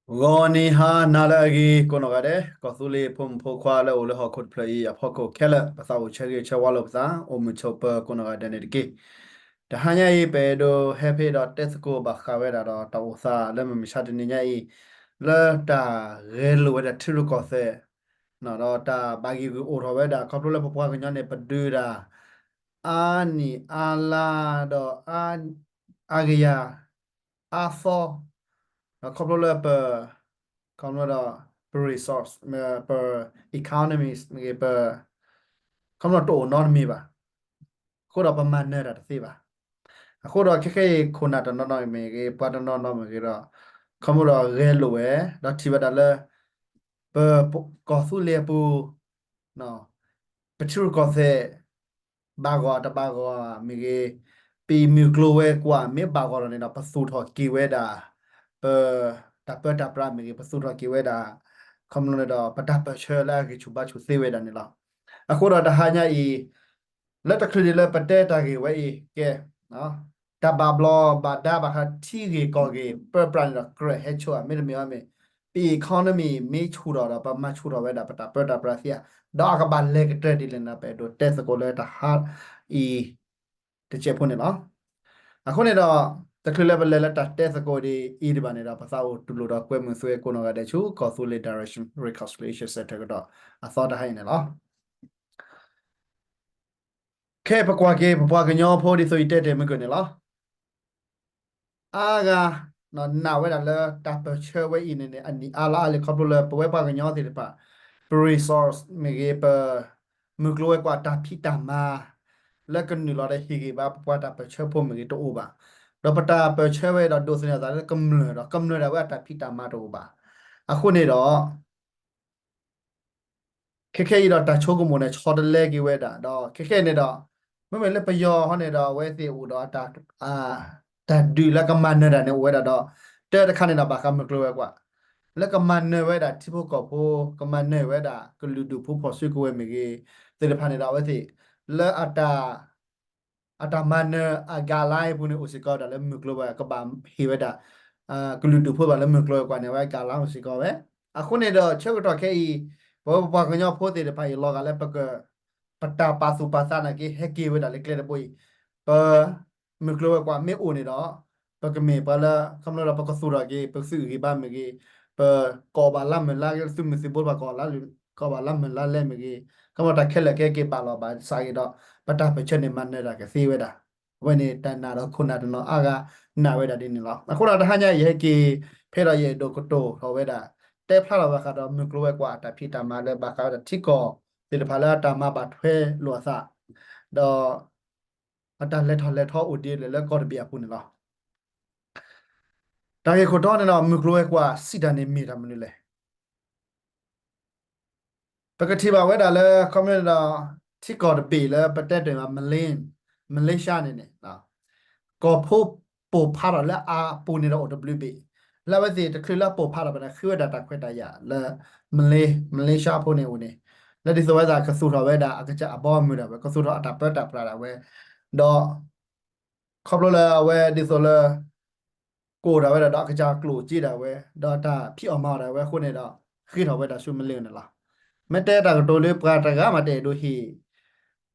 ဂီၤနံၤဟါနၤလၢအဂ့ၤ ကိးနီၢ်ဂၤဒဲး ကီၢ်သူလ့ၤဖိမုၣ်ဖိခွါလၢအိၣ်လၢဟီၣ်ခိၣ်တဖျၢၣ်အံၤအဖီခိၣ်ခဲလၢာ် ပသးအိၣ်ဆၢဂ့ၤဆၢဝါလိာ်ပသး အိၣ်မုာ်ဆိးပၢၤကိးနီၢ်ဂၤဒဲးန့ၣ်တက့ၢ်. တဟါညါအံၤ ပအဲၣ်ဒိးဟဲဖဲဒီးတဲသကိးဘၣ်ဃးဝဲဒၣ်ဒီးတၢ်အိၣ်သးလၢမုၢ်မဆါတနံၤညါအံၤ လၢတၢ်ဂဲၤလိာ်ဝဲဒၣ်ထံရူၢ်ကီၢ်သဲး ဒီးတၢ်ဘၣ်ဂံၢ်ဂုာ်အိၣ်ထီၣ်ဝဲဒၣ် ခီဖျိလၢပပှၤကညီန့ၣ် ပဒုးတၢ် အါနံၣ်အါလါဒီး အါဂ့ၤယၤ အါသီ ဒီးခီဖျိလၢပ ခီဖျိဒီး ပ resource ပ economies မ့ၢ်ဂ့ၤ ပ ခီဖျိတအိၣ်နီတမံၤဘၣ်. အဃိဒီးပမၤနၢၤတၢ်တသ့ဘၣ်. အဃိဒီးခဲခဲအံၤ ခိၣ်နၢ်တနီၤနီၤမ့ၢ်ဂ့ၤ ပှၤတနီၤနီၤမ့ၢ်ဂ့ၤဒီး ခီဖျိဒီးဂဲၤလိာ်ဝဲ ဒီးထံၣ်ဝဲဒၣ်လၢ ပကီၢ်သူလ့ၤအပူၤ ပထံရူၢ်ကီၢ်သဲး ဘၣ်ဂီၤတဘၣ်ဂီၤမ့ၢ်ဂ့ၤ, ပမုၢ်ကျိၤဝဲၤကွာ်မ့ၢ်ဘၣ်ဂီၤလီၤန့ၣ်ဒီး ပသူၣ်ထီၣ်က့ၤဝဲဒၣ် ပ တၢ်ပၢတၢ်ပြးမ့ၢ်ဂ့ၤ, ပသူၣ်ထီၣ်က့ၤဝဲဒၣ် ခီဖျိန့ၣ်ဒီး ပတၢ်ပၢၢ်ဆၢလၢအဂံၢ်ဆူၣ်ဘါဆူၣ်သ့ဝဲဒၣ်န့ၣ်လီၤ. အဃိဒီးတဟါညါအံၤ လၢတချုးဒံးလၢပတဲတၢ်ဂ့ၢ်ဝဲအံၤ ကဲ တၢ်ဘၣ်ဘျီဘၣ်ဒါဘၣ်ဃးထံဂ့ၢ်ကီၢ်ဂ့ၢ် ပၢပြးန့ၣ်ဒီး ကြၢးဟဲဆိဧါ မ့တမ့ၢ်အီၤမ့ၢ် ပ economy မ့ၢ်ဆူၣ်ထီၣ်ဒီး ပမၤဆူၣ်ထီၣ်ဝဲဒၣ်ပတၢ်ပၢတၢ်ပြးသ့ဧါ, ဒီးအကဘၣ်လဲၤကတၢၢ်ဒ်လဲၣ်န့ၣ် ပအဲၣ်ဒိးတဲသကိးလၢတဟါအံၤ တစဲးဖိန့ၣ်လီၤ. အဃိန့ၣ်ဒီး တချုးလၢပလဲၤလၢတၢ်တဲသကိးဒ်အံၤဒံးဘၣ်န့ၣ်ဒီး ပသးအိၣ်တူၢ်လိာ်ဒီးကွဲမုာ်သုဝဲကိးနီၢ်ဂၤဒဲးဆူ ကီၢ်သူလ့ၤ Direction Reconciliation Center ကဒီး အသီတဟါအံၤန့ၣ်လီၤ. ခဲအံၤပကွၢ်က့ၤ ပပှၤကညီဖိဒ်သိးယတဲတ့ၢ်မုၢ်ကၢၢ်န့ၣ်လီၤ. အါဂၤ နာ်ဝဲဒၣ်လၢတၢ်ပၢၢ်ဆၢဝဲအံၤန့ၣ်န့ၣ် အနံၣ်အါလါအါလံ ခီဖျိလၢပဝဲပှၤကညီသ့ၣ်တဖၣ် ပ resource မ့ၢ်ဂ့ၤ ပမုၢ်ကျိၤဝဲၤကွာ်တၢ်ဖံးတၢ်မၤ လၢကနုာ်လီၤဒီးဟ့ၣ်ဂံၢ်ဘါပပှၤတၢ်ပၢၢ်ဆၢဖိမ့ၢ်ဂ့ၤတအိၣ်ဘၣ်. ဒီးပတၢ်ပၢၢ်ဆၢဝဲဒီးဒိးသန့ၤအသးလၢကမျၢၢ်ဒီး ကမျၢၢ်ဒၣ်ဝဲအတၢ်ဖံးတၢ်မၤတအိၣ်ဘၣ်. အဃိန့ၣ်ဒီး ခဲခဲအံၤဒီးတၢ်ဆိကမိၣ်န့ၣ် ဆီတလဲက့ၤဝဲဒၣ် ဒီးခဲခဲအံၤန့ၣ်ဒီး မ့မ့ၢ်လၢပယီၤဟီန့ၣ်ဒီး အဝဲသ့ၣ်အိၣ်ဒီး တၢ်ဒုးလၢကမၤနၢၤတၢ်န့ၣ်အိၣ်ဝဲဒၣ်ဒီး တၢ်တခါန့ၣ်ဒီးဘၣ်ဃးမုၢ်ကျိၤဝဲၤကွာ် လၢကမၤနၢၤဝဲဒၣ်ထံဖိကီၢ်ဖိ ကမၤနၢၤဝဲဒၣ်ကလုာ်ဒူၣ်ဖိဖီၣ်စုကဝဲၤမ့ၢ်ဂ့ၤ သ့ၣ်တဖၣ်န့ၣ်ဒီး အဝဲသ့ၣ် လၢအတၢ် အတၢ်မၤနၢၤအ guideline အပူၤန့ၣ် အိၣ်စ့ၢ်ကီးဝဲဒၣ်လၢမုၢ်ကျိၤဝဲၤ ကဘၣ်ဟ့ၣ်ဝဲဒၣ် ကလုာ်ဒူၣ်ဖိဘၣ်လၢမုၢ်ကျိၤဝဲၤကွာ်န့ၣ် အဝဲ guideline အိၣ်စ့ၢ်ကီးဝဲ. အဃိန့ၣ်ဒီး ဆၢကတီၢ်ခဲအံၤ ပဝဲပပှၤကညီဖိသ့ၣ်တဖၣ်အံၤ လီၤဂာ်လၢပက ပတၢ်ပာ်သူၣ်ပာ်သးနာ်က့ ဟဲက့ၤဝဲဒၣ်လၢကျဲတဘိအံၤ ပ မုၢ်ကျိၤဝဲၤကွာ်မ့ၢ်အိၣ်န့ၣ်ဒီး ပကမ့ၢ်ပှၤလၢ ခီဖျိဒီးပကသူၣ်ထီၣ်က့ၤ ပသုးဂံၢ်ဘါမ့ၢ်ဂ့ၤ, ပကိးဘၣ်လါမုၢ်လါလဲ သုးမုၢ်သုးဘိတဖၣ် ကိးဘၣ်လါမုၢ်လါလဲမ့ၢ်ဂ့ၤ, ခီဖျိတၢ်ခဲလၢာ်ခဲက့ၤဘၣ်လီၤဘၣ်စးက့ၤဒီး ပတၢ်ပၢၢ်ဆၢန့ၣ် မၤနၢၤတၢ်ကသ့ဝဲဒၣ်. အဝဲန့ၣ်တၢ်နာ်ဒီးခိၣ်နၢ်တနီၤအါဂၤနာ်ဝဲဒၣ်ဒ်န့ၣ်လီၤ. အဃိဒီးတဟါညါအံၤ ယဟဲက့ၤ ဖဲဒီးယအဲၣ်ဒိးကတိၤထီၣ်ဝဲဒၣ် တဲဖျါထီၣ်ဘၣ်ဃးဒီးမုၢ်ကျိၤဝဲၤကွာ်အတၢ်ဖံးတၢ်မၤလၢဘၣ်ဃးဝဲဒၣ်ထံကီၢ်သ့ၣ်တဖၣ်လၢအတၢ်မၤဘၣ်ထွဲလိာ်အသး ဒီး အတၢ်လဲၤထီၣ်လဲၤထီအိၣ်ဒ်လဲၣ်လၢကီၢ်တဘ့ၣ်အပူၤန့ၣ်လီၤ. တၢ်ဂ့ၢ်ခိၣ်တီန့ၣ်ဒီး မုၢ်ကျိၤဝဲၤကွာ်စံးတၢ်န့ၣ်မ့ၢ်တၢ်မနုၤလဲၣ်. ပကထံၣ်ဘၣ်ဝဲဒၣ်လၢ ခီမ့ၢ်ဒီး ထံကီၢ်တဘ့ၣ်လၢပတဲတ့ၢ်မး Malay- Malaysia န့ၣ်န့ၣ် ကီၢ်ဖိပိာ်ဖးထီၣ်လၢအပူၤန့ၣ်ဒီးအိၣ်တဘျုးဘ့ၣ်, လၢအဝဲသ့ၣ်တချုးလၢအပိာ်ဖးထီၣ်ဘၣ်န့ၣ် ဃ့ဝဲဒၣ်တၢ်ခွဲးတၢ်ယာ်လၢ Malay- Malaysia ဖိန့ၣ်အိၣ်န့ၣ်, လၢဒ်သိးဝဲဒၣ်ကသူၣ်ထီၣ်ဝဲဒၣ်အကစၢ်အဘီအမုၢ်ဒၣ်ဝဲ ကသူၣ်ထီၣ်အတၢ်ပၢတၢ်ပြးဒၣ်ဝဲ, ဒီး ခီဖျိလၢအဝဲဒ်သိးလၢ ကအိၣ်ဒၣ်ဝဲဒၣ်ဒီးအကစၢ်ကျိၣ်စ့ဒၣ်ဝဲ ဒီးတၢ်ဖံးအီၣ်မၤအီၣ်ဒၣ်ဝဲအဃိန့ၣ်ဒီး ဃ့ထီၣ်ဝဲဒၣ်ဆူ Malay န့ၣ်လီၤ. မ့ၢ်တဲတၢ်ကတိၤလၢပှၤတဂၤမးတအဲၣ်ဒိးဟ့ၣ်,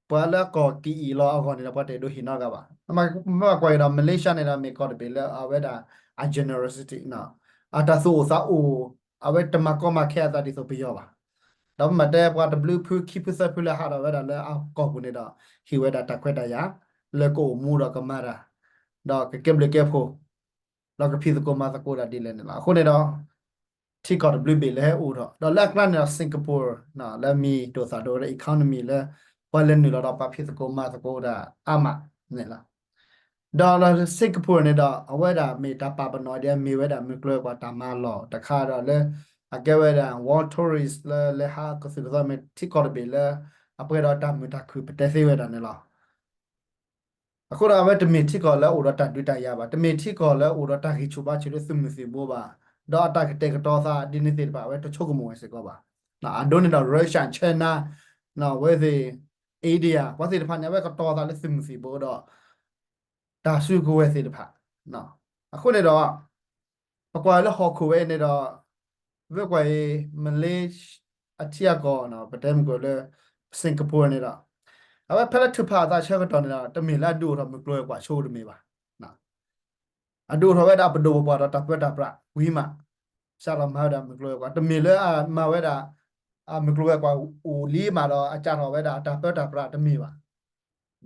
ပှၤလၢအကီၢ်ကအံၤလီၤအဂီၢ်န့ၣ်ဒီး ပှၤတအဲၣ်ဒိးဟ့ၣ်နီတဂၤဘၣ်. မ့ၢ်ကွၢ်က့ၤဒီး Malaysia န့ၣ်ဒီး မ့ၢ်ကီၢ်တဘ့ၣ်လၢအဝဲဒၣ် အ generosity အတၢ်သူၣ်အိၣ်သးအိၣ်, အဝဲတမၤကီမၤခဲအသးဒ်သိးပယီၤဘၣ်. ဒီးမ့ၢ်တဲပှၤတဘျုးဖုခံဖုသၢဖုလၢဟးထီၣ်ဝဲဒၣ်လၢအကီၢ်ပူၤန့ၣ်ဒီး ဟ့ၣ်ဝဲဒၣ်တၢ်ခွဲးတၢ်ယာ် လၢကအိၣ်မူဒီးကမၤတၢ်, ဒီးကကဲဘျုးကဲဖှိၣ်, ဒီးကဖံးသကိးမၤသကိးတၢ်ဒ်လဲၣ်န့ၣ်လီၤ. အဃိန့ၣ်ဒီး ထံကီၢ်တဘျုးဘ့ၣ်လၢဟဲအိၣ်ထီၣ်, ဒီးလၢအကျါန့ၣ်ဒီး Singapore လၢမ့ၢ်ဒိၣ်သၣ်ဒိၣ်ဒီး economy လၢ ပှၤလဲၤနုာ်လီၤဒီးပှၤဖံးသကိးမၤသကိးတၢ်အါမးန့ၣ်လီၤ. ဒီးလၢ Singapore န့ၣ်ဒီး အဝဲဒၣ်မ့ၢ်တၢ်ပာ်ပနီၣ်ဒ်အမ့ၢ်ဝဲဒၣ် မုၢ်ကျိၤဝဲၤကွာ်တၢ်မၤလီၢ်တခါဒီးလၢ အကဲဝဲဒၣ် World Tourist လၢလဲၤဟးကသုၣ်ကသီမ့ၢ်ထံကီၢ်တဘ့ၣ်လၢ အပှဲၤဒီးတၢ်မုာ်တၢ်ခုၣ်ပတဲသ့ဝဲဒၣ်န့ၣ်လီၤ. အဃိဒီးအဝဲတမ့ၢ်ထံကီၢ်လၢအိၣ်ဒီးတၢ်ဒုးတၢ်ယၤဘၣ်, တမ့ၢ်ထံကီၢ်လၢအိၣ်ဒီးတၢ်ဂံၢ်ဆူၣ်ဘါဆူၣ်လၢသုးမုၢ်သံၣ်ဘိဘၣ်, ဒီးအတၢ်ကတဲာ်ကတီၤသးဒ်န့ၣ်သ့ၣ်တဖၣ် အဝဲတဆိကမိၣ်ဝဲစ့ၢ်ကီးဘၣ်. အဒိန့ၣ်ဒီး Russia, China အဝဲသ့ၣ် India ပှၤသ့ၣ်တဖၣ်န့ၣ် အဝဲကတီၤသးလၢသုးမုၢ်သံၣ်ဘိဒီး တၢ်စုကဝဲၤသ့ၣ်တဖၣ်. အဃိန့ၣ်ဒီး ပကွၢ်လၢဟီၣ်ခိၣ်ဝဲအံၤန့ၣ်ဒီး ဝဲကွၢ်အံၤ Malaysia အထံအကီၢ် ပတဲမ့ၢ်ကွၢ်လၢ Singapore န့ၣ်ဒီး အဝဲဖဲလၢထုးဖးအသးဆၢကတီၢ်န့ၣ်ဒီး တမ့ၢ်လၢအဒုးအိၣ်ထီၣ်မုၢ်ကျိၤဝဲၤကွာ်ဆိတမ့ၢ်ဘၣ်. အဒုးအိၣ်ထီၣ်ဝဲဒၣ်အပဒိၣ်ပပှၢ်ဒီးတၢ်ပၢတၢ်ပြးဝံၤမး စးထီၣ်မၤဝဲဒၣ်မုၢ်ကျိၤဝဲၤကွာ် တမ့ၢ်လၢအမၤဝဲဒၣ် အမုၢ်ကျိၤဝဲၤကွာ်အိၣ်လံမးဒီး အစးထီၣ်ဝဲဒၣ်အတၢ်ပၢတၢ်ပြးတမ့ၢ်ဘၣ်.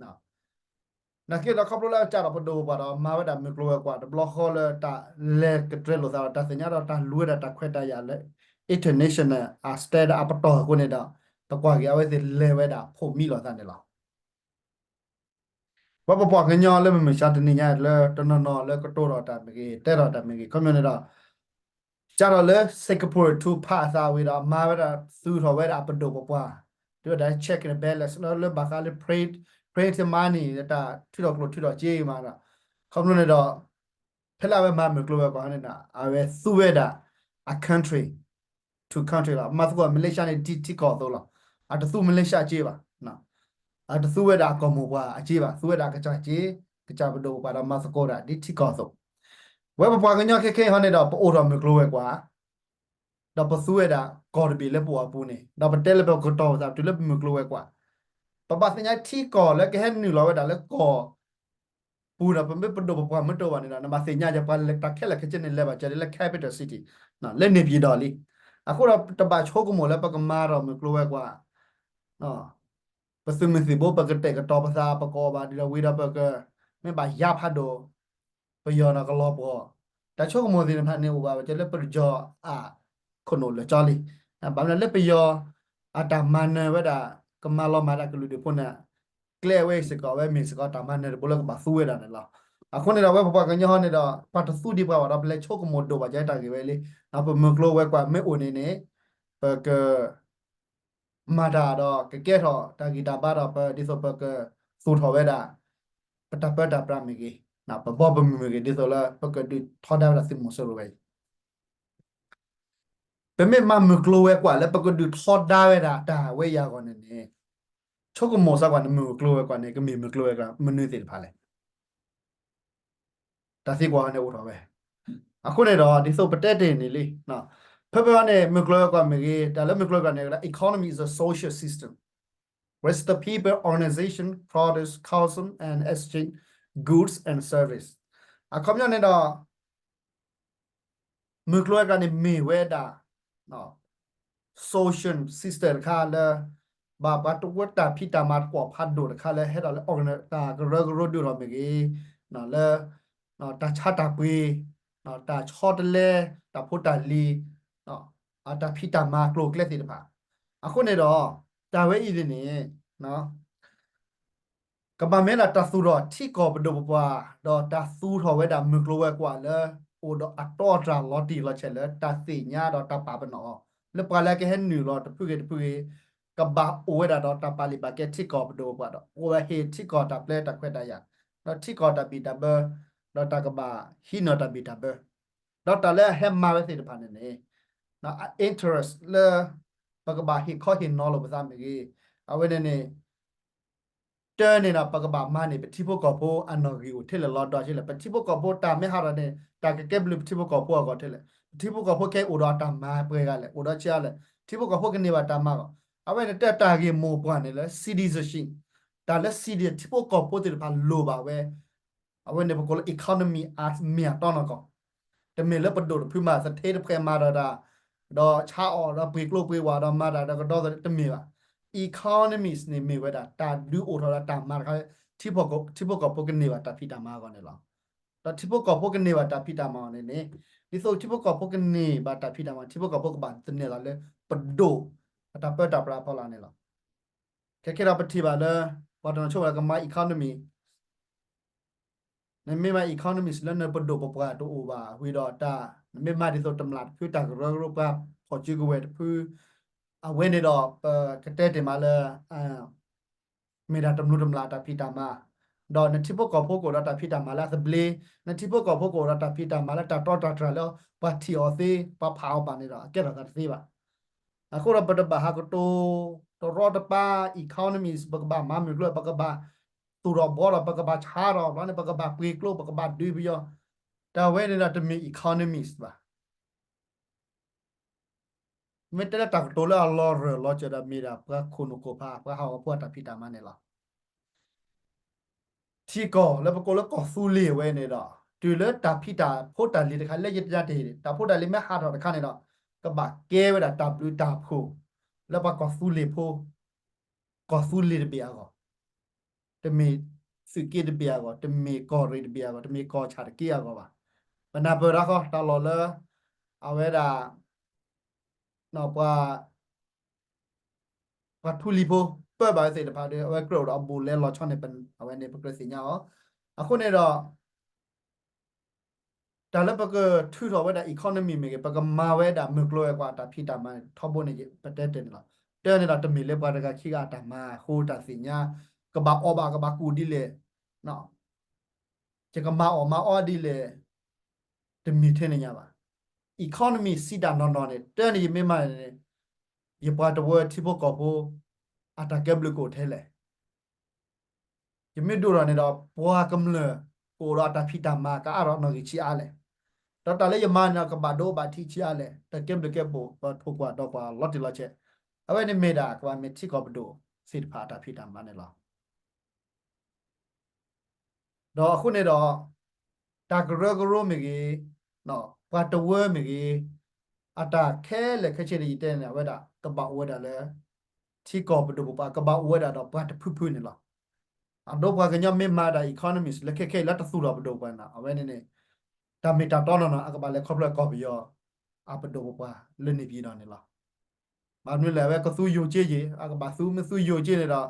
နာ်က့ဒီးခီဖျိလၢအစးထီၣ်ပဒိၣ်ပပှၢ်ဒီး မၤဝဲဒၣ်မုၢ်ကျိၤဝဲၤကွာ်တဘျီဃီလၢတၢ်လဲၤကတြဲၤလိာ်သးဒီးတၢ်သ့ၣ်ညါဒီးတၢ်လူၤဝဲဒၣ်တၢ်ခွဲးတၢ်ယာ်လၢ international အ standard အပတီၢ်အဃိန့ၣ်ဒီး ပကွၢ်က့ၤအဝဲသ့ၣ်လဲၤဝဲဒၣ်ဖိးမံလိာ်သးန့ၣ်လီၤ. ပှၤပပှၤကညီလၢမုၢ်မဆါတနံၤညါလၢတနီၤနီၤလၢကတိၤထီၣ်တၢ်မ့ၢ်ဂ့ၤ တဲထီၣ်တၢ်မ့ၢ်ဂ့ၤ ခီပညီန့ၣ်ဒီး စးထီၣ်လၢ Singapore ထုးဖးအသးဝံၤဒီး မၤဝဲဒၣ် သူၣ်ထီၣ်ဝဲဒၣ်အပဒိၣ်ပပှၢ် ဒ်ဝဲဒၣ် check and balance လၢဘၣ်ဃးလၢ print money တၢ်ထုးထီၣ်ကျိၣ်ထုးထီၣ်စ့မးဒီး ခီပညီန့ၣ်ဒီး ဖဲလၢအဝဲမၤမုၢ်ကျိၤဝဲၤကွာ်န့ၣ်ဒီး အဝဲသူဝဲဒၣ် အ country to country လီၤ. မၤသကိး Malaysia န့ၣ် ဒ်ထံကီၢ်အသိးလီၤ. အတသူ Malaysia အစ့ဘၣ်. အတသူဝဲဒၣ်အကီၢ်မိၢ်ပှၢ်အစ့ဘၣ်. သူဝဲဒၣ်ကစၢ်စ့, ကစၢ်ပဒိၣ်ပပှၢ်ဒီးမၤသကိးဒၣ်ဒ်ထံကီၢ်အသိး. ဝဲပပှၤကညီခဲခဲအံၤဟီန့ၣ်ဒီး ပအိၣ်ထီၣ်မုၢ်ကျိၤဝဲၤကွာ် ဒီးပသူဝဲဒၣ်ကီၢ်တဘ့ၣ်လၢပအိၣ်အပူၤန့ၣ် ဒီးပတဲလၢပကတီၤပသးတုၤလၢပမုၢ်ကျိၤဝဲၤကွာ် ပဘၣ်သ့ၣ်ညါထံကီၢ်လၢကဟဲနုာ်လီၤဝဲဒၣ်လၢကီၢ်ပူၤဒီး ပမ့ၢ်ပဒိၣ်ပပှၢ်မ့ၢ်တအိၣ်ဘၣ်န့ၣ်ဒီး နဘၣ်သ့ၣ်ညါယပှၤလဲၤတၢ်ခဲလၢာ်ခဲဆ့န့ၣ် လဲၤဘၣ်ကဲလၢ capital city လၢ နေပြည်တော် လံ. အဃိဒီးတဘၣ်ဆိကမိၣ်လၢပကမၤထီၣ်မုၢ်ကျိၤဝဲၤကွာ် ပသုးမုၢ်သံၣ်ဘိ ပကတဲာ်ကတီၤပသး ပကအိၣ်ဘၣ်ဒ်ဒီးဝံၤဒီးပက မ့ၢ်ဘၣ်ယါဖးဒိၣ် ပယီၤဒီးကလီၤပှီၢ် တၢ်ဆိကမိၣ်သ့ၣ်တဖၣ်န့ၣ်အိၣ်ဘၣ်ဝဲကဲလၢပယီၤအခိၣ်နူာ်လၢာ်ကၠီလံ. ဘၣ်မနုၤလၢပယီၤ အတၢ်မၤနၢၤဝဲဒၣ် ကမၤလီၤမၢ်တၢ်ကလုာ်ဒူၣ်ဖိန့ၣ် ကျဲအဝဲအံၤစ့ၢ်ကီး အဝဲမ့ၢ်စ့ၢ်ကီးတၢ်မၤနၢၤတဘိလၢကဘၣ်သူဝဲဒၣ်န့ၣ်လီၤ. အဃိန့ၣ်ဒီး အဝဲပပှၤကညီဟီန့ၣ်ဒီး ပှၤတသူဒံးပှၤဘၣ်ဒီး ပလဲၤဆိကမိၣ်ဒိၣ်ဘၣ်ကဲတၢ်ဂ့ၢ်ဝဲလံ. ပမုၢ်ကျိၤဝဲၤကွာ်မ့ၢ်အိၣ်န့ၣ်န့ၣ် ပက မၤတၢ်ဒီးကကဲထီၣ်တၢ်ဂံၢ်တၢ်ဘါဒီး ပဒ်သိးပကသူၣ်ထီၣ်ဝဲဒၣ် ပတၢ်ပၢတၢ်ပြးမ့ၢ်ဂ့ၤ, ပဘီပမုၢ်မ့ၢ်ဂ့ၤ ဒ်သိးလၢပကဒုးထီဒါဝဲဒၣ်သုးမီၤစိရိၤဝဲအံၤ, ပမ့ၢ်မၤမုၢ်ကျိၤဝဲၤကွာ်လၢပကဒုးထီဒါဝဲဒၣ်တၢ်ဝဲအံၤအဂီၢ်န့ၣ်န့ၣ်, ဆိကမိၣ်စ့ၢ်ကီးန့ၣ် မုၢ်ကျိၤဝဲၤကွာ်န့ၣ် ကမ့ၢ်မုၢ်ကျိၤဝဲၤကွာ်မနုၤသ့ၣ်တဖၣ်လဲၣ်. တၢ်သံကွၢ်န့ၣ်အိၣ်ထီၣ်ဝဲ. အဃိန့ၣ်ဒီး ဒ်သိးပတဲတ့ၢ်န့ၣ်လံ, ဖဲဖဲအံၤန့ၣ် မုၢ်ကျိၤဝဲၤကွာ်မ့ၢ်ဂ့ၤ, တၢ်လၢမုၢ်ကျိၤဝဲၤကွာ်န့ၣ် economy is a social system where the people, organization, products, custom and exchange goods and service. အခီပညီန့ၣ်ဒီး မုၢ်ကျိၤဝဲၤကွာ်န့ၣ်မ့ၢ်ဝဲဒၣ် social system တခါလၢ ဘၣ်ပှၤတဝၢတၢ်ဖံးတၢ်မၤတကွီၢ်ဖးဒိၣ်တခါလၢ ဟဲဒီးလၢ တၢ်ကရၢကရိဒုးထီၣ်မ့ၢ်ဂ့ၤ, လၢ တၢ်ဆါတၢ်ပှ့ၤ, တၢ်ဆီတလဲ, တၢ်ဖိတၢ်လံၤ, တၢ်ဖံးတၢ်မၤကျိၤကျဲသ့ၣ်တဖၣ်. အဃိန့ၣ်ဒီး တၢ်ဝဲအံၤန့ၣ် ကဘၣ်မ့ၢ်ဒၣ်တၢ်သူၣ်ထီၣ်ထံကီၢ်ပဒိၣ်ပပှၢ် ဒီးတၢ်သူၣ်ထီၣ်ဝဲဒၣ်မုၢ်ကျိၤဝဲၤကွာ်လၢ အိၣ်ဒီးအတီအတြၢ်လီၤတံၢ်လီၤဆဲးလၢတၢ်သ့ၣ်ညါဒီးတၢ်ပာ်ပနီၣ်အီၤ လၢပှၤလၢကဟဲနုာ်လီၤတဖုဂ့ၤတဖုဂ့ၤ ကဘၣ်အိၣ်ဝဲဒၣ်ဒီးတၢ်ပာ်လုၢ်ပာ်ကဲထံကီၢ်ပဒိၣ်ပပှၢ်ဒီး အိၣ်ဝဲဟ့ၣ်ထံကီၢ်တၢ်ပျဲတၢ်ခွဲးတၢ်ယာ် ဒီးထံကီၢ်တၢ်ဘံၣ်တၢ်ဘၢ ဒီးတၢ်ကဘၣ်ဟံးန့ၢ်တၢ်ဘံၣ်တၢ်ဘၢ ဒီးတၢ်လၢအဟဲမၤဝဲသ့ၣ်တဖၣ်န့ၣ်န့ၣ် အ interest လၢ ပကဘၣ်ဟ့ၣ်ခီဟ့ၣ်နီၤလိာ်ပသးမ့ၢ်ဂ့ၤ, အဝဲန့ၣ်န့ၣ် တၢ်န့ၣ်ဒီး ပကဘၣ်မၤန့ၣ် ပထံဖိကီၢ်ဖိအနီၣ်ဂံၢ်အိၣ်ထဲလဲၣ်လီၤဒီးထဲလဲၣ်, ပထံဖိကီၢ်ဖိတၢ်မ့ၢ်ဟးထီၣ်န့ၣ် တၢ်ကကဲဘျုးပထံဖိကီၢ်ဖိအဂီၢ်ထဲလဲၣ်, ပထံဖိကီၢ်ဖိခဲအံၤအိၣ်ဒီးအတၢ်မၤပှဲၤဂၤလဲၣ်, အိၣ်ဒီးဆံးအါလဲၣ်, ထံဖိကီၢ်ဖိကန့ၢ်ဘၣ်တၢ်မၤအဂီၢ်, အဝဲန့ၣ်တၢ်တၢ်ဂ့ၢ်မိၢ်ပှၢ်န့ၣ်လၢ citizenship တၢ်လၢ citizen ထံဖိကီၢ်ဖိသ့ၣ်တဖၣ်လိၣ်ဘၣ်ဝဲ အဝဲန့ၣ်ပကိးလၢ economy အမ့ၢ်အတီနီၢ်ကီၢ်, တမ့ၢ်လၢပဒိၣ်တဖုမၤသထ့တဖှဲမၤဒီးတၢ်, ဒီးဆါအီၣ်ဒီးပှ့ၤကျိပှ့ၤဝးဒီးမၤတၢ်ဒီးကဒီသဒၢတမ့ၢ်ဘၣ်. Economies န့ၣ်မ့ၢ်ဝဲဒၣ် တၢ်ဒုးအိၣ်ထီၣ်ဒီးတၢ်မၤတခါလၢ ထံဖိကီၢ်ဖိကန့ၢ်ဘၣ်တၢ်ဖံးတၢ်မၤအဂီၢ်န့ၣ်လီၤ. ဒီးထံဖိကီၢ်ဖိကန့ၢ်ဘၣ်တၢ်ဖံးတၢ်မၤအဂီၢ်န့ၣ်န့ၣ်, ဒ်သိးထံဖိကီၢ်ဖိကန့ၢ်ဘၣ်တၢ်ဖံးတၢ်မၤ ထံဖိကီၢ်ဖိကဘၣ်သန့ၤသးလၢ ပဒိၣ် အတၢ်ပၢတၢ်ပြးဖီလာ်န့ၣ်လီၤ. ခဲခဲဒီးပထံၣ်ဘၣ်လၢ ပှၤတနီၤဆိကမိၣ်လၢကမၤ economy နမ့ၢ်မၤ economies လၢနပဒိၣ်ပပှၢ်တအိၣ်ဘၣ်ဝံၤဒီးတၢ်, နမ့ၢ်မၤဒ်သိးတမျၢ်တဖုတၢ်ကရၢကရိပှၤဖီၣ်စုကဝဲၤတဖု, အဝဲန့ၣ်ဒီးပကတဲတ့ၢ်မးလၢ မ့ၢ်ဒၣ်တမျၢ်တမျၢ်တၢ်ဖံးတၢ်မၤ, ဒီးနထံဖိကီၢ်ဖိကအိၣ်ဒီးတၢ်ဖံးတၢ်မၤလၢအသဘျ့, နထံဖိကီၢ်ဖိကအိၣ်ဒီးတၢ်ဖံးတၢ်မၤလၢတၢ်တီတၢ်တြၢ်လၢပှၤထံၣ်အီၤသ့ ပှၤဖးအီၤဘၣ်န့ၣ်ဒီး အကဲထီၣ်သးတသ့ဘၣ်. အဃိဒီးပတဘၣ်ဟးကတိၤ တရီတပါ economies ပကဘၣ်မၤမုၢ်ကျိၤ ပကဘၣ်သူၣ်ထီၣ်ဘှီထီၣ် ပကဘၣ်ဆါထီၣ် ဘျီန့ၣ် ပကဘၣ်ပှ့ၤကျိ ပကဘၣ်ဒုးပယီၤ, တၢ်ဝဲန့ၣ်ဒီးတမ့ၢ် economist ဘၣ်. မ့ၢ်တဲလၢတၢ်ကတိၤလၢအလီၤရၢၢ်လီၤစၢၤဒီးမ့ၢ်ဒၣ်ပှၤခိၣ်နူာ်ခိၣ်ဖး ပှၤဟးဂီၤဖိအတၢ်ဖံးတၢ်မၤန့ၣ်လီၤ. ထံကီၢ်လၢပကိးလၢကီၢ်သူလ့ၤဝဲန့ၣ်ဒီး တုၤလၢတၢ်ဖံးတၢ်ဖိတၢ်လံၤတခါလၢယတယါတဟ့ၣ် တၢ်ဖိတၢ်လံၤမ့ၢ်ဟးထီၣ်တခါန့ၣ်ဒီး ကဘၣ်ကဲဝဲဒၣ်တၢ်ဘျုးတၢ်ဖှိၣ် လၢပှၤကီၢ်သူလ့ၤဖိ ကီၢ်သူလ့ၤတဘ့ၣ်အဂီၢ် တမ့ၢ်သုးက့တဘ့ၣ်အဂီၢ်, တမ့ၢ်ကီၢ်ရ့ၣ်တဘ့ၣ်အဂီၢ်, တမ့ၢ်ကီၢ်ဆၣ်တက့အဂီၢ်ဘၣ်. ပနၢ်ပၢၢ်တၢ်ဃီ တၢ်လီၢ်လၢ အဝဲဒၣ် ပှၤ ပှၤထူလံၤဖိ ပၢဘၣ်ဝဲသ့ၣ်တဖၣ်ဒီး အဝဲကြၢးအိၣ်ဒီးအဘူးအလဲလီၤဆီန့ၣ် အဝဲန့ၣ်ပကြၢးသ့ၣ်ညါအီၤ. အဃိန့ၣ်ဒီး တၢ်လၢပကထုးထီၣ်ဝဲဒၣ် economy မ့ၢ်ဂ့ၤ, ပကမၤဝဲဒၣ်မုၢ်ကျိၤဝဲၤကွာ်အတၢ်ဖံးတၢ်မၤထီဘိန့ၣ် ပတဲတၢ်န့ၣ်လီၤ. တၢ်န့ၣ်ဒီးတမ့ၢ်လၢပှၤတဂၤခံဂၤအတၢ်မၤအဃိတၢ်သ့ၣ်ညါ, ကဘၣ်အီၣ်ဘၣ် ကဘၣ်ကူၣ်ဒ်လဲၣ်, ယကမၤအီၣ်မၤအီဒ်လဲၣ်, တမ့ၢ်ထဲန့ၣ်ညါဘၣ်. economy စံးတၢ်နီၢ်နီၢ်န့ၣ် တၢ်န့ၣ်ယမ့ၢ်မၤန့ၣ် ယပှၤတဝၢထံဖိကီၢ်ဖိ အတၢ်ကဲဘျုးကအိၣ်ထဲလဲၣ်. ယမ့ၢ်ဒိၣ်ထီၣ်န့ၣ်ဒီး ပှၤကမျၢၢ်ကအိၣ်ဒီးအတၢ်ဖံးတၢ်မၤ ကအါထီၣ်နီၣ်ဂံၢ်ဆံးအါလဲၣ်. ဒီးတၢ်လၢယမၤန့ၣ်ဒီး ကဘၣ်ဒိဘၣ်ထံးဆံးအါလဲၣ်. တၢ်ကဲဘျုးကဲဖှိၣ် ပထိၣ်ကွၢ်ဒီးကွၢ်လီၤတံၢ်လီၤဆဲး, အဝဲန့ၣ်မ့ၢ်ဒၣ်ကဘၣ်မ့ၢ်ထံကီၢ်ပဒိၣ်သ့ၣ်တဖၣ်အတၢ်ဖံးတၢ်မၤန့ၣ်လီၤ. ဒီးအဃိန့ၣ်ဒီး တၢ်ကရၢကရိမ့ၢ်ဂ့ၤ, ပှၤတဝၢမ့ၢ်ဂ့ၤ, အတၢ်ခဲလၢာ်ခဲဆ့န့ၣ် ယတဲန့ၣ် အဝဲဒၣ်ကဘၣ်အိၣ်ဝဲဒၣ်လၢ ထံကီၢ်ပဒိၣ်ပပှၢ် ကဘၣ်အိၣ်ဝဲဒၣ်ဒီးပှၤတဖုဖုန့ၣ်လီၤ. အဒိပှၤကညီမ့ၢ်မၤဒၣ် economy လၢခဲခဲအံၤလၢတသူၣ်ထီၣ်ပဒိၣ်ပပှၢ်န့ၣ် အဝဲန့ၣ်န့ၣ် တၢ်မ့ၢ်တၢ်တီနီၢ်နီၢ် အကဘၣ်လဲၤခီဖျိကီၢ်ပယီၤ အပဒိၣ်ပပှၢ်လၢန့ၣ်ပၠံၤဒီးန့ၣ်လီၤ. ဘၣ်မနုၤလဲၣ် အဝဲကသူယိၤက့ယ့ၣ် အကဘၣ်သူ မ့ၢ်သူယိၤက့န့ၣ်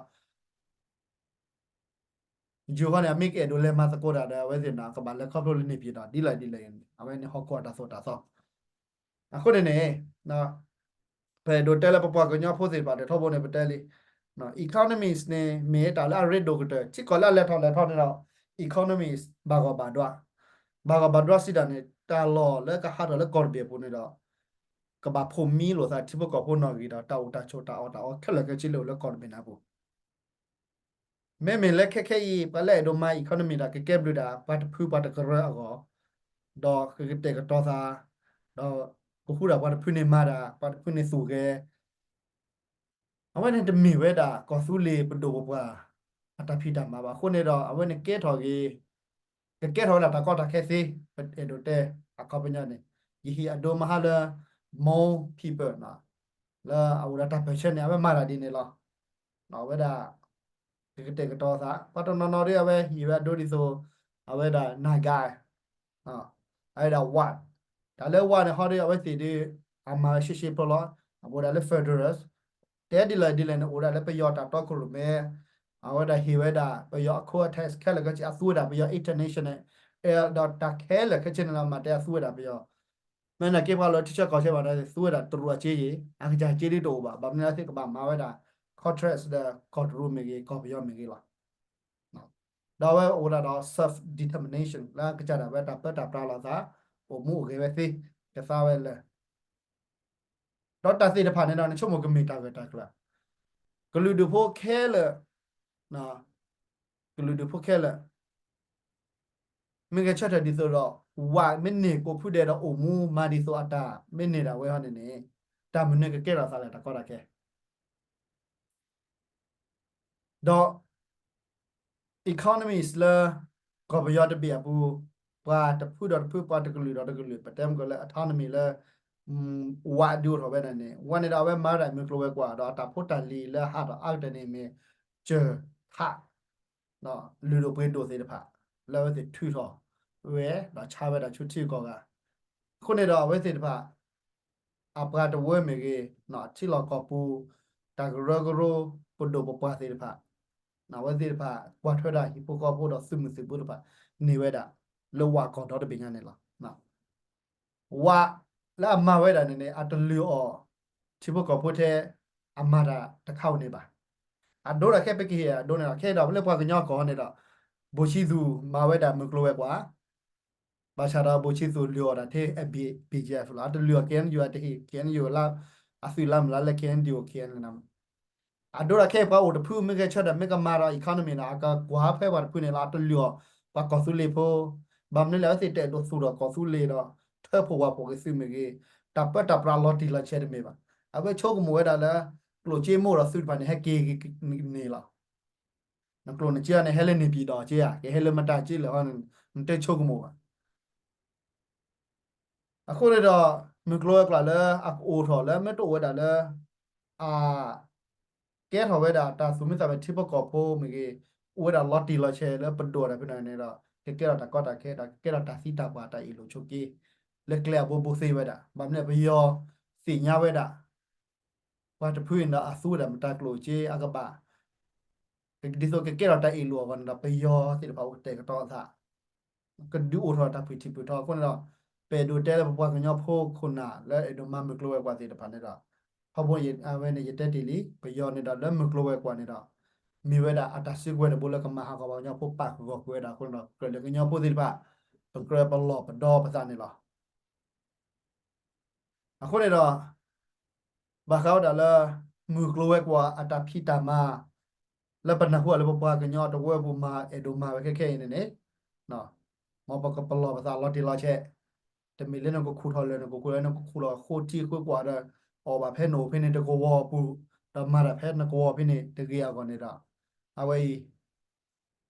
ဒီး ယိၤဃီန့ၣ် အမ့ၢ်ကအဲၣ်ဒိးလဲၤမၤသကိးတၢ်ဒီး အဝဲသ့ၣ်န့ၣ် ကဘၣ်လဲၤခီဖျိလၢန့ၣ်ပၠံၤဒီး ဒ်လဲၣ်ဒ်လဲၣ် အဝဲန့ၣ်ဟီၣ်ခိၣ်အတၢ်သိၣ်တၢ်သီ အဃိန့ၣ်န့ၣ် ပအဲၣ်ဒိးတဲလၢပပှၤကညီဖိသ့ၣ်တဖၣ်ဒီးထီဘိန့ၣ် ပတဲလံ economies န့ၣ် မ့ၢ်တၢ်လၢအရ့ဒိၣ်ကတၢၢ် ထံကီၢ်လၢအလဲၤထီၣ်လဲၤထီန့ၣ်ဒီး economies ဘၣ်ဂီၢ်ဘၣ်ဒွး ဘၣ်ဂီၢ်ဘၣ်ဒွးစံးတၢ်န့ၣ် တၢ်လီၢ်လၢကဟးထီၣ်လၢကီၢ်တဘ့ၣ်အပူၤန့ၣ်ဒီး ကဘၣ်ဖိးမံလိာ်သးထံဖိကီၢ်ဖိနီၣ်ဂံၢ်ဒီး တၢ်အိၣ်တၢ်ဆိးတၢ်အီၣ်တၢ်အီခဲလၢာ်ခဲဆ့လၢအိၣ်လၢကီၢ်တဘ့ၣ်န့ၣ်အပူၤ မ့မ့ၢ်လၢခဲခဲအံၤ ပှၤလၢအဲၣ်ဒိးမၤ economy ဒီးကကဲဘျုးဒၣ် ပှၤတဖုပှၤတကရၢအဂီၢ်, ဒီးကကတဲာ်ကတီၤသး, ဒီးကဃုဒၣ်ပှၤတဖုန့ၣ်မၤဒၣ် ပှၤတဖုန့ၣ်သူၣ်ဂဲၤ, အဝဲန့ၣ်တမ့ၢ်ဝဲဒၣ် ကီၢ်သူလ့ၤပဒိၣ်ပပှၢ် အတၢ်ဖံးတၢ်မၤဘၣ်. အဃိန့ၣ်ဒီး အဝဲန့ၣ်ကဲထီၣ်ဂ့ၤ ကကဲထီၣ်ဝဲဒၣ်တၢ်ကီတၢ်ခဲသ့, ပအဲၣ်ဒိးတဲ အခီပညီန့ၣ် ယဟ့ၣ်အဒိမဟါလၢ Hmong people လၢအအိၣ်ဒီးတၢ်ပၢၢ်ဆၢန့ၣ် အဝဲမၤတၢ်ဒ်န့ၣ်လီၤ. အဝဲဒၣ် ကကတဲာ်ကတီၤသး ပှၤတနီၤနီၤဒီး အဝဲဟ့ၣ်ဝဲအဒိဒ်သိး အဝဲဒၣ် Naga အဝဲဒၣ် Wa တၢ်လၢ Wa န့ၣ်ဟီဒီး အဝဲသ့ၣ်ဒီး အမၤဝဲရှဲရှဲဖိလီၤ. အအိၣ်ဒၣ်လၢ federal တဲဒ်လဲၣ်ဒ်လဲၣ်န့ၣ် အိၣ်ဒၣ်လၢပယီၤတၢ်တီခိၣ်ရိၣ်မဲ အဝဲဒၣ်ဟ့ၣ်ဝဲဒၣ် ပယီၤအခိအ tax ခဲလၢာ်ခဲဆ့ အသူဝဲဒၣ်ပယီၤ international ဒီးတၢ်ခဲလၢာ်ခဲဆ့န့ၣ်လီၤ မၤတဲအသူဝဲဒၣ်ပယီၤ မ့ၢ်နာ်က့ပှၤလၢထံဆၢကီၢ်ဆၢဘၣ်ဒီး သူဝဲဒၣ်တရူးအစ့ယ့ၣ် အကစၢ်စ့ဒ်တအိၣ်ဘၣ် ဘၣ်မနုၤသ့ၣ်ကဘၣ်မၤဝဲဒၣ် contract ဒီးကီၢ်တရူးမ့ၢ်ဂ့ၤ ကီၢ်ပယီၤမ့ၢ်ဂ့ၤလီၤ. ဒီးအဝဲအိၣ်ဒၣ်ဒီး self determination လၢအကစၢ်ဒၣ်ဝဲတၢ်ပၢတၢ်ပြးလီၤသး အိၣ်မူအိၣ်ဂဲၤဝဲသ့ ကသါဝဲလၢ ဒီးတၢ်သ့ၣ်တဖၣ်န့ၣ်ဒီး နဆိကမိၣ်ကမ့ၢ်တၢ်ဂၢၢ်တၢ်ကျၢၤ ကလုာ်ဒူၣ်ဖိခဲလၢာ် ကလုာ်ဒူၣ်ဖိခဲလၢာ် မ့ၢ်ဂဲၤဆၢထၢၣ်ဒ်သိးဒီး ဝးမ့ၢ်န့ၢ်ကိးဖုဒဲးဒီးအိၣ်မူမၤဒ်သိးအတၢ်မ့ၢ်န့ၢ်ဒၣ်ဝဲဟီန့ၣ်န့ၣ် တၢ်မနုၤကကဲထီၣ်သးလဲၣ်တၢ်ကီတၢ်ခဲ ဒီး economies လၢ ကီၢ်ပယီၤတဘ့ၣ်အပူၤ ပှၤတဖုဒီးတဖု ပှၤတကလုာ်ဒီးတကလုာ် ပတဲမ့ၢ်ကီးလၢ autonomy လၢ ဝးဒုးအိၣ်ထီၣ်ဝဲဒၣ်န့ၣ် ဝဲန့ၣ်ဒီးအဝဲမၤဝဲဒၣ်မုၢ်ကျိၤဝဲၤကွာ် ဒီးအတၢ်ဖိတၢ်လံၤလၢအဟးထီၣ်အါကတၢၢ်န့ၣ်မ့ၢ် ကၢၤထး လုၢ်ဒိၣ်ပှ့ၤဒိၣ်သ့ၣ်တဖၣ် လၢအဝဲသ့ၣ်ထုးထီၣ်ဝဲ ဒီးဆါဝဲဒၣ်ဆူထံဂုၤကီၢ်ဂၤ အဃိန့ၣ်ဒီးအဝဲသ့ၣ်တဖၣ် အပှၤတဝၢမ့ၢ်ဂ့ၤ ထံလီၢ်ကီၢ်ပူၤ တၢ်ကရၢကရိ ပဒိၣ်ပပှၢ်သ့ၣ်တဖၣ် အဝဲသ့ၣ်တဖၣ် ကွၢ်ထွဲဒၣ်ဟံၣ်ဖိဃီဖိဒီးသုးမုၢ်သုးဘိတဖၣ် န့ၢ်ဝဲဒၣ် လၢဝးကီၢ်ဒီတဘ့ၣ်ညါန့ၣ်လီၤ. ဝးလၢအမၤဝဲဒၣ်န့ၣ်န့ၣ် အတလုၢ်အီၣ် ထံဖိကီၢ်ဖိထဲ အမၤတၢ်တခါဧိၤန့ၣ်ဘၣ်. အဒိဒီးခဲပကဟ့ၣ်အဒိန့ၣ်ဒီး ခဲဒီးလၢပှၤကညီကီၢ်န့ၣ်ဒီး ဘိၣ်ဆံသူးမၤဝဲဒၣ်မုၢ်ကျိၤဝဲၤကွာ် ဘၣ်ဆၣ်ဒီးဘိၣ်ဆံသူးလုၢ်အီၣ်ဒၣ်ထဲ ဘီၣ်ကၠဲၣ်အၢၣ်လီၤ အတလုၢ်အီၣ် KNU အတဟ့ၣ် KNU အသုးလါမုၢ်လါလၢ KNDO KNLA န့ၣ် အဒိဒီးခဲအံၤပှၤအိၣ်တဖုမ့ၢ်ဂဲၤဆၢထၢၣ် မ့ၢ်ကမၤဒီး economy န့ၣ် အကကွၢ်ဖဲပှၤတဖုန့ၣ်လီၤ အတလုၢ်အီၣ် ပှၤကီၢ်သူလ့ၤဖိ ဘၣ်မနုၤလဲၣ် အဝဲသ့ၣ်တအဲၣ်ဒိးသူၣ်ထီၣ်ကီၢ်သူလ့ၤဒီး ထၢဖှိၣ်ဝၣ်ဖှိၣ်က့ၤသုးမ့ၢ်ဂ့ၤ, တၢ်ပၢတၢ်ပြးလီၤတံၢ်လီၤဆဲးတမ့ၢ်ဘၣ်. အဝဲဆိကမိၣ်ဝဲဒၣ်လၢ ကျိၣ်စ့မိၢ်ဒီးသုးတဖၣ်န့ၣ်ဟဲက့ၤန့ၣ်လီၤ. နကျိၣ်နစ့န့ၣ် ဟဲလၢန့ၣ်ပံၤဒီးက့ဧါ, ကဟဲလၢမတၤက့လၢာ်ဟီ, နတဆိကမိၣ်ဘၣ်. အဃိန့ၣ်ဒီး မုၢ်ကျိၤဝဲၤကွာ်လၢအကအိၣ်ထီၣ်လၢမ့ၢ်တအိၣ်ဝဲဒၣ်လၢ အ ကဲထီၣ်ဝဲဒၣ်တၢ်သူၣ်မံသးမုာ်ထံဖိကီၢ်ဖိမ့ၢ်ဂ့ၤ, အိၣ်ဝဲဒၣ်လီၤတံၢ်လီၤဆဲးလၢပဒိၣ်တၢ်ဖဲန့ၣ်န့ၣ်ဒီး ကကဲထီၣ်တၢ်ကီတၢ်ခဲဒီး ကကဲထီၣ်တၢ်သံတၢ်ပှၢ်တၢ်အ့ၣ်လိာ်ဆိးက့ လၢကျဲအဘိဘိသ့ဝဲဒၣ်. ဘၣ်မနုၤပယီၤသ့ၣ်ညါဝဲဒၣ် ပှၤတဖုန့ၣ်ဒီးအသူဝဲဒၣ်မတၤကျိၣ်စ့အကဘၣ် ဒ်သိးကကဲထီၣ်တၢ်အ့ၣ်လိာ်အဂီၢ်န့ၣ်ဒီး ပယီၤသ့ၣ်တဖၣ်အိၣ်ကတဲာ်ကတီၤအသး ကဒုးအိၣ်ထီၣ်တၢ်ဖုၣ်ထံၣ်ဖုၣ်ထီ အဃိန့ၣ်ဒီး ပအဲၣ်ဒိးတဲလၢပပှၤကညီဖိခိၣ်နၢ်လၢအဲၣ်ဒိးမၤမုၢ်ကျိၤဝဲၤကွာ်သ့ၣ်တဖၣ်န့ၣ်ဒီး ထီဘိအဝဲန့ၣ်ယတဲတ့ၢ်လံ ပယီၤန့ၣ်ဒီးလၢမုၢ်ကျိၤဝဲၤကွာ်န့ၣ်ဒီး မ့ၢ်ဝဲဒၣ်အတၢ်စုကဝဲၤတဘိလၢကမၤဟးဂီၤပှၤကညီဖိပာ်ကဂီၤကွံာ်ဝဲဒၣ်အဃိန့ၣ်ဒီး ကြၢးလၢကညီဖိသ့ၣ်တဖၣ် ပကြၢးပလီၢ်ပဒီပသးန့ၣ်လီၤ. အဃိန့ၣ်ဒီး ဘၣ်ဃးဝဲဒၣ်လၢ မုၢ်ကျိၤဝဲၤကွာ်အတၢ်ဖံးတၢ်မၤ လၢပနၢ်ဟူအီၤလၢပပှၤကညီတဝၢပူၤမၤအဲၣ်ဒိးမၤဝဲခဲခဲအံၤန့ၣ်န့ၣ် မ်ပကပလီၢ်ပသးလီၤတံၢ်လီၤဆဲး, တမ့ၢ်လၢနကခူၣ်ထီၣ်လၢာ် နကခူၣ်ထီၣ်လၢနကခူၣ်လီၤဃိထံဃိကွၢ်ဒီး အီၣ်ဘၣ်ဖဲနအိၣ်ဖဲန့ၣ်တကဝီၤအပူၤ, ဒီးမၤတၢ်ဖဲနကဝီၤဖဲန့ၣ်တဂ့ၤအဂီၢ်န့ၣ်ဒီး အဝဲအံၤ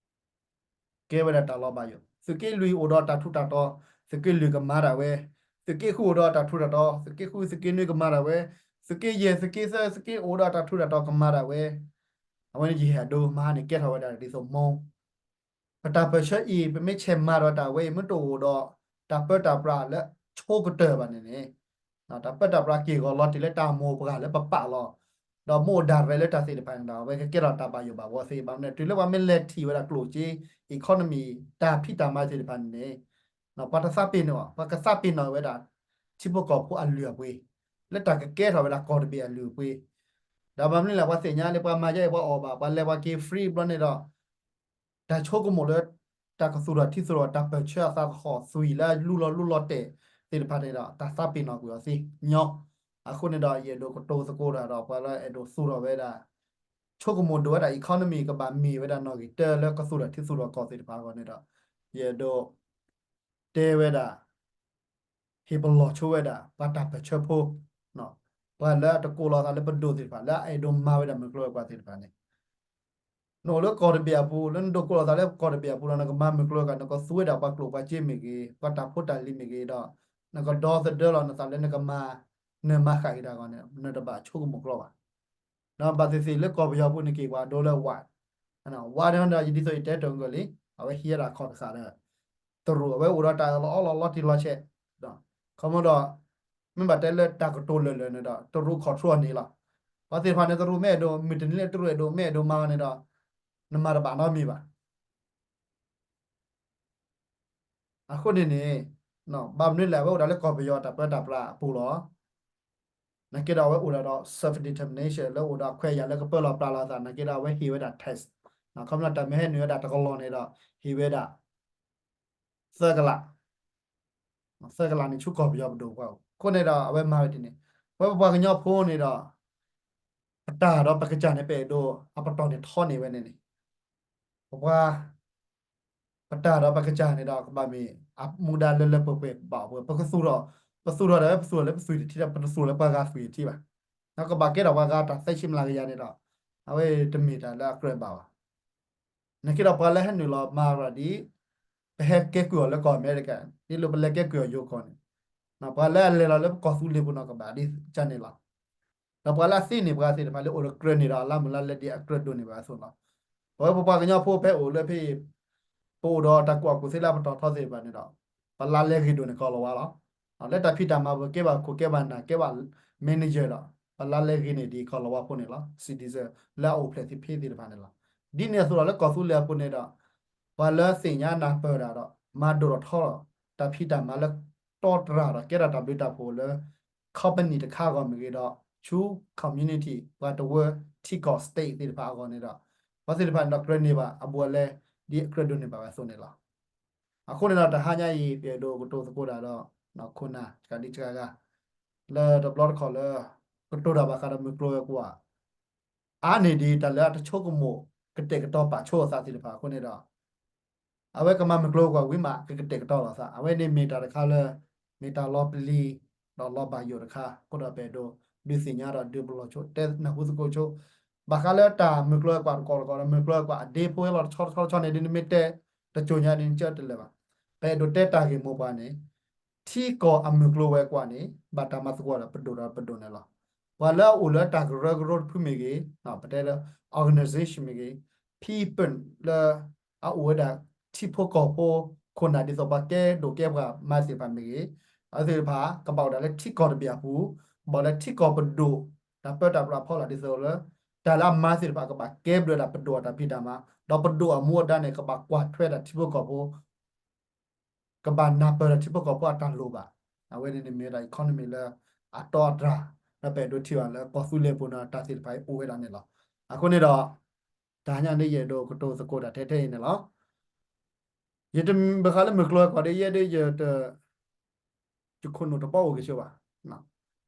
ကဲဝဲဒၣ်တၢ်လီၤဘၣ်ယိၣ်, သုးက့လွံၢ်အိၣ်ဒီးတၢ်ထူးတၢ်တီၤ, သုးက့လွံၢ်ကမၤဒၣ်ဝဲ, သုးက့ဃုအိၣ်ဒီးတၢ်ထူးတၢ်တီၤ, သုးက့ဃု သုးက့နွံကမၤဒၣ်ဝဲ, သုးက့ယဲၢ် သုးက့သၢ သုးက့အိၣ်ဒီးတၢ်ထူးတၢ်တီၤကမၤဒၣ်ဝဲ, အဝဲန့ၣ်ယဟဲဒိးမၤန့ၣ်ကဲထီၣ်ဝဲဒၣ်ဒ်သိးမိၢ် ပတၢ်ပၢၢ်ဆၢအံၤ ပမ့ၢ်ဆဲးမၤဒီးတၢ်ဝဲအံၤ မ့ၢ်တအိၣ်ဒီးတၢ်ပၢတၢ်ပြးလၢဆိကတၢၢ်ဘၣ်န့ၣ်န့ၣ်, တၢ်ပၢတၢ်ပြးက့ၢ်ဂီၤလီၤတံၢ်လၢတၢ်မိၢ်ပှၢ်လၢပပာ်လီၤ, ဒီးမိၢ်ဒၣ်ရဲလၢတၢ်သ့ၣ်တဖၣ်န့ၣ်ဒီး အဝဲကကဲထီၣ်တၢ်ဘၣ်ယိၣ်ဘၣ်ဝီသ့ ဘၣ်မနုၤ တုၤလၢပှၤမ့ၢ်လဲၤထံၣ်ဝဲဒၣ်ကျိၣ်စ့ economy တၢ်ဖံးတၢ်မၤသ့ၣ်တဖၣ်န့ၣ်န့ၣ်, ပှၤတသးပ့ၤနီၣ်ဘၣ်, ပှၤကသးပ့ၤနီၣ်ဝဲဒၣ် ထံဖိကီၢ်ဖိအလုၢ်အပှ့ၤ, လၢတၢ်ကကဲထီၣ်ဝဲဒၣ်ကီၢ်တဘ့ၣ်အလုၢ်အပှ့ၤ, ဒီးဘၣ်မနုၤလဲၣ် ပှၤသ့ၣ်ညါလၢပှၤမၤယဲအံၤ ပှၤအီၣ်ဘၣ် ပှၤလဲၤပှၤက့ၤ free ဘျီန့ၣ်ဒီး တၢ်ဆိကမိၣ်လၢ တၢ်ကသူၣ်ထီၣ်ထံသူၣ်ထီၣ် တၢ်ပၢၢ်ဆၢအသးသဟီၣ်သွံၣ်လၢလူလီၤလူလီၤတဲာ်သ့ၣ်တဖၣ်န့ၣ်ဒီး တၢ်သးပ့ၤနီၣ်ကွံာ်အီၤသ့ညီ, အဃိန့ၣ်ဒီး ယအဲၣ်ဒိးကတိၤသကိးတၢ်ဒီး ပှၤလၢအဲၣ်ဒိးသူၣ်ထီၣ်ဝဲဒၣ် ဆိကမိၣ်ဒိၣ်ဝဲဒၣ် economy ကဘၣ်မ့ၢ်ဝဲဒၣ်နီၣ်ဂံၢ်တၢလၢကသူၣ်ထီၣ်ထံသူၣ်ထီၣ်ကီၢ်သ့ၣ်တဖၣ်အဂီၢ်န့ၣ်ဒီး ယအဲၣ်ဒိး တဲဝဲဒၣ် ဟ့ၣ်ပလီၢ်ဆိဝဲဒၣ် ပှၤတၢ်ပၢၢ်ဆၢဖိ, ပှၤလၢအတကိးလီၤသးလၢပဒိၣ်သ့ၣ်တဖၣ် လၢအအဲၣ်ဒိးမၤဝဲဒၣ်မုၢ်ကျိၤဝဲၤကွာ်သ့ၣ်တဖၣ်န့ၣ်, နအိၣ်လၢကီၢ်တဘ့ၣ်အပူၤ လၢနဒိးကိးလီၤသးလၢကီၢ်တဘ့ၣ်အပူၤဒီး နကမၤမုၢ်ကျိၤဝဲၤကွာ် နကသူဝဲဒၣ်ပှၤကျိၣ်ပှၤစ့မ့ၢ်ဂ့ၤ ပှၤတၢ်ဖိတၢ်လံၤမ့ၢ်ဂ့ၤဒီး နကဒီသဒၢလီၤနသးလၢနကမၤ နမၤဃာ်က့ၤတၢ်အဂီၢ်န့ၣ် နတဘၣ်ဆိကမိၣ်ကျီဘၣ်. ဒီးဘၣ်သ့ၣ်သ့ၣ်လၢကီၢ်ပယီၤပူၤန့ၣ်က့ၤပှၤဒိလၢဝး, ဝးန့ၣ်ဒီး ယဒ်သိးယတဲတၢ်အုၣ်ကၢၢ်လံ, အဝဲဟံးဝဲဒၣ်ခီၣ်တဃာ်ဒီး တရူးအဝဲအိၣ်ဒီးတၢ်အၢၣ်လီၤအီလီၤလီၤတံၢ်လီၤဆဲး, ခီမီဒီး မ့ၢ်ဘၣ်တဲလၢတၢ်ကတိၤလၢာ်လၢာ်န့ၣ်ဒီး တရူး control န့ၣ်လီၤ. ပှၤသ့ၣ်တဖၣ်န့ၣ် တရူးမ့ၢ်အဲၣ်ဒိး မုၢ်တနံၤလၢတရူးအဲၣ်ဒိးမ့ၢ်အဲၣ်ဒိးမၤအီၤန့ၣ်ဒီး နမၤတဘၣ်နီတမံၤဘၣ်. အဃိန့ၣ်န့ၣ် ဘၣ်မနုၤလဲၣ် အဝဲအိၣ်ဒၣ်လၢကီၢ်ပယီၤတၢ်ပၢတၢ်ပြးအပူၤလီၤ. နာ်က့ဒီးအဝဲအိၣ်ဒၣ်ဒီး self determination လၢအိၣ်ဒီးအခွဲးအယာ်လၢကပၢလီၤပြးလီၤအသး နာ်က့ဒီးအဝဲဟ့ၣ်ဝဲဒၣ် test, ခီမီတၢ်မ့ၢ်ဟဲနုာ်ဝဲဒၣ်တကလီၢ်န့ၣ်ဒီး ဟ့ၣ်ဝဲဒၣ် သၢကလး, သၢကလးန့ၣ်ဆူကီၢ်ပယီၤပဒိၣ်ပှၤအဃိန့ၣ်ဒီး အဝဲမၤဝဲဒ်န့ၣ်, ပဝဲပပှၤကညီဖိန့ၣ်ဒီး ပတၢ်ဒီးပကစၢ်န့ၣ် ပအဲၣ်ဒိး အပတီၢ်န့ၣ်ထီန့ၢ်ဝဲန့ၣ်န့ၣ်, ပပှၤ ပတၢ်ဒီးပကစၢ်န့ၣ်ဒီး ကဘၣ်မ့ၢ်အမူဒါလၢလၢပှဲၤပှဲၤဘၣ်ဝဲ, ပကသူၣ်ထီၣ်, ပသူၣ်ထီၣ်ဒၣ်ဝဲ ပသူၣ်ထီၣ်လၢပသွံၣ်တထံၣ်ဒီး ပတသူၣ်လၢပှၤဂၤသွံၣ်တထံၣ်ဘၣ်. ဒီးကဘၣ်ကဲထီၣ်ပှၤဂၤတၢ်သၢဆံမျးကယၤန့ၣ်ဒီး အဝဲတမ့ၢ်တၢ်လၢအကြၢးဘၣ်ဘၣ်. နာ်က့ဒီးပှၤလၢဟဲနုာ်လီၤမၤရၤဒ် ပဟဲကဲကုၢ်အီၤလၢကီၢ်အမဲရကၤ, ဒ်လိၣ်ပလဲၤကဲကုၢ်အီၤယိၤကီၢ်န့ၣ်, ပှၤလၢအလဲၤလီၤလၢပကီၢ်သူလ့ၤပူၤန့ၣ် ကဘၣ်ဒ်ကန့ၣ်လီၤ. ဒီးပှၤလၢအသ့န့ၢ်ပှၤသ့ၣ်တဖၣ်လၢအိၣ်ဒီးကြၢးန့ၢ်ဒီးအလါမုၢ်လါလဲ ဒ်အကြၢးဒိးန့ၢ်ဘၣ်အသိးလီၤ. ပဝဲပပှၤကညီဖိဖဲအိၣ်လၢဖဲအံၤ ပအိၣ်ဒီးတၢ်ကူၣ်ဘၣ်ကူၣ်သ့လၢအပတီၢ်ထီသ့ၣ်တဖၣ်န့ၣ်ဒီး ပလါလဲဂ့ၤဒိၣ်န့ၣ်ကီၢ်လီၤဝါလီၤ. လၢတၢ်ဖံးတၢ်မၤပူၤ ကဲဘၣ်ခိၣ်ကဲဘၣ်နၢ် ကဲဘၣ် manager ဒီး ပလါလဲဂ့ၤန့ၢ်ဒံးကီၢ်လီၤဝါဖိန့ၣ်လီၤ. citizen လၢအအိၣ်ဖျဲၣ်သ့ဖဲသ့ၣ်တဖၣ်န့ၣ်လီၤ. ဒ်န့ၣ်အသိးဒီးလၢကီၢ်သူလ့ၤအပူၤန့ၣ်ဒီး ပှၤလၢသ့ၣ်ညါနၢ်ပၢၢ်တၢ်ဒီး မၤဒိၣ်ထီၣ်ထီထီၣ် တၢ်ဖံးတၢ်မၤလၢတီတြၢ်ဒီး ကဲထီၣ်တၢ်ဘျုးတၢ်ဖှိၣ်လၢ company တခါအဂီၢ်မ့ၢ်ဂ့ၤဒီး ဆူ community ပှၤတဝၢထံကီၢ် state သ့ၣ်တဖၣ်အဂီၢ်န့ၣ်ဒီး ပှၤသ့ၣ်တဖၣ်န့ၣ်ဒီးကြၢးန့ၢ်ဘၣ်အဘူးအလဲ ဒ်အကြၢးဒိးန့ၢ်ဘၣ်ဝဲအသိးန့ၣ်လီၤ. အဃိန့ၣ်ဒီးတဟါညါအံၤ ပအဲၣ်ဒိးကတိၤသကိးတၢ်ဒီး ခိၣ်နၢ်တကးဒံးတကးဂၤ လၢတဘျီတခီၣ်လၢ ကတိၤတၢ်ဘၣ်ဃးဒီးမုၢ်ကျိၤဝဲၤကွာ် အါန့ၢ်ဒံးတၢ်လၢအတဆိကမိၣ် ကတဲာ်ကတီၤပာ်ဆိအသးသ့ၣ်တဖၣ်အဃိန့ၣ်ဒီး အဝဲကမၤမုၢ်ကျိၤဝဲၤကွာ်ဝံၤမး ကကတဲာ်ကတီၤလိာ်သး အဝဲန့ၣ်မ့ၢ်တၢ်တခါလၢ မ့ၢ်တၢ်လီၤပျံၤ ဒီးလီၤဘၣ်ယိၣ်တခါ အဃိဒီးပအဲၣ်ဒိး ဒုးသ့ၣ်ညါဒီးဒုးပလီၢ်ဆိ တဲနၢ်ဟူသကိးဆိ ဘၣ်ဃးလၢတၢ်မုၢ်ကျိၤဝဲၤကွာ်တကီၢ်တကီၢ်ဒီး မုၢ်ကျိၤဝဲၤကွာ်အဒ့ဖိလီၤတဆီတဆီတဆီန့ၣ် ဒ်နမ့ၢ်တဲ တစိၤညါဒ်နကၢတလၢာ်ဘၣ်. ပအဲၣ်ဒိးတဲတၢ်ဂ့ၢ်မိၢ်ပှၢ်န့ၣ် ထံကီၢ်အမုၢ်ကျိၤဝဲၤကွာ်န့ၣ် ဘၣ်တၢ်မၤသကိးဒီးပဒိၣ်ဒီးပဒိၣ်န့ၣ်လီၤ. ပှၤလၢအအိၣ်လၢတၢ်ကရၢကရိတဖုမ့ၢ်ဂ့ၤ, ပတဲလၢ organization မ့ၢ်ဂ့ၤ, people လၢ အအိၣ်ဝဲဒၣ်ထံဖိကီၢ်ဖိ ခိၣ်နၢ်ဒ်သိးပှၤကဲဒိၣ်ကဲပှၢ်မၤသ့ၣ်တဖၣ်မ့ၢ်ဂ့ၤ, အဝဲသ့ၣ်တဖၣ် ကဘၣ်အိၣ်ဒၣ်လၢထံကီၢ်တဘ့ၣ်အပူၤ, ဘၣ်လၢထံကီၢ်ပဒိၣ် တၢ်ပၢတၢ်ပြးဖီလာ်ဒ်သိးလၢ တၢ်လၢအမၤသ့ၣ်တဖၣ် ကဘၣ်ကဲဘျုးဒၣ်ပဒိၣ်အတၢ်ဖံးတၢ်မၤ, ဒီးပဒိၣ်အမူအဒါန့ၣ် ကဘၣ်ကွၢ်ထွဲဒၣ်ထံဖိကီၢ်ဖိ ကဘၣ်နၢ်ပၢၢ်ဒီးထံဖိကီၢ်ဖိအတၢ်လိၣ်ဘၣ်. အဝဲန့ၣ်န့ၣ်မ့ၢ်ဝဲဒၣ် economy လၢအတီအတြၢ် လၢပအဲၣ်ဒိးထံၣ်ဘၣ်လၢကီၢ်သူလ့ၤပူၤန့ၣ် တၢ်သ့ၣ်တဖၣ်အံၤအိၣ်ဝဲဒၣ်န့ၣ်လီၤ. အဃိန့ၣ်ဒီး တဟါညါန့ၣ်ယအဲၣ်ဒိးကတိၤသကိးတၢ်ထဲထဲအံၤန့ၣ်လီၤ. ယတမ့ၢ်ဘၣ်ဃးလၢမုၢ်ကျိၤဝဲၤကွာ်ဒီး ယဲဒၣ်ယတ ယခိၣ်နူာ်တဘီအိၣ်က့ၤဆိဘၣ်.